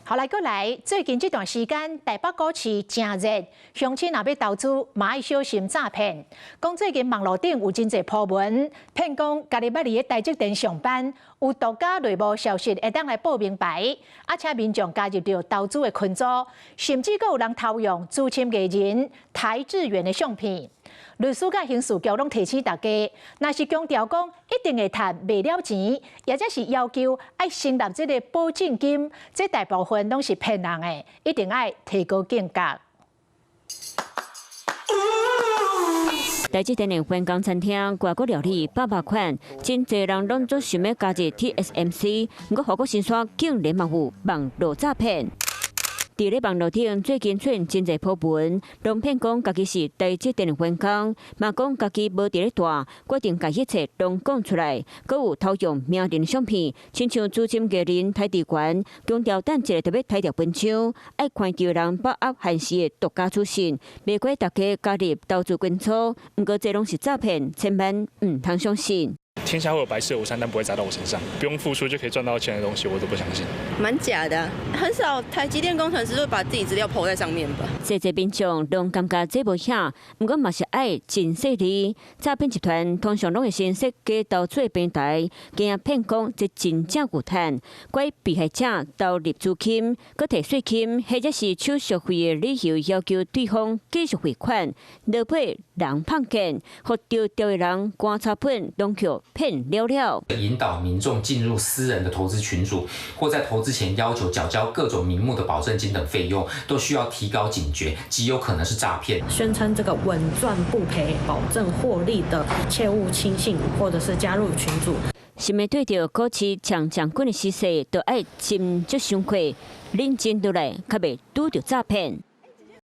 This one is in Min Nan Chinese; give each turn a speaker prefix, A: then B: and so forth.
A: 好來閣來，最近這段時間，台北股市誠熱，鄉親若欲投資，嘛愛小心詐騙。講最近網路頂有真濟鋪文，騙講家己捌佇咧台積電上班，有獨家內幕消息會當來報名牌，啊請民眾加入著投資的群組，甚至閣有人偷用資深藝人邰智源的相片。律師佮刑事局攏提醒大家，若是強調講一定會趁袂了錢，抑或者是要求愛成立這个保證金，這大部分攏是騙人的，一定愛提高警覺。
B: 台積電的員工餐廳外國料理百百款，真濟人攏總想欲加入 TSMC，毋過護國神山竟然嘛有網路詐騙。佇咧網路頂最近出現真濟鋪文，攏騙講家己是台積電的員工，嘛講家己無佇咧蹛，決定共一切攏講出來，閣有偷用名人相片，親像資深藝人邰智源，強調等一下就欲刣著分槍，愛看著人把握限時的獨家資訊，袂過大家加入投資群組，毋過這攏是詐騙，千萬毋通相信。
C: 天下會有白吃的午餐，但不會砸到我身上。不用付出就可以賺到錢的東西，我都不相信。
D: 蠻假的，很少台積電工程師會把自己資料 PO 在上面吧？
B: 濟濟民眾攏感覺這無險，毋過嘛是愛真細膩。詐騙集團通常攏會先設計投資的平台，驚騙講這真正有趁，拐被害者投入資金，閣提稅金，或者是手續費的理由要求對方繼續匯款，落尾人碰見，予著釣的人棺材本攏予騙了了。
E: 引導民眾進入私人的投資群組，或在投資前要求繳交各種名目的保證金等費用，都需要提高警覺，極有可能是詐騙。
F: 宣稱這個穩賺不賠、保證獲利的，切勿輕信，或者是加入群組。
B: 是欲對著股市強強滾的時勢，都愛斟酌想過，冷靜落來，較袂拄著詐騙。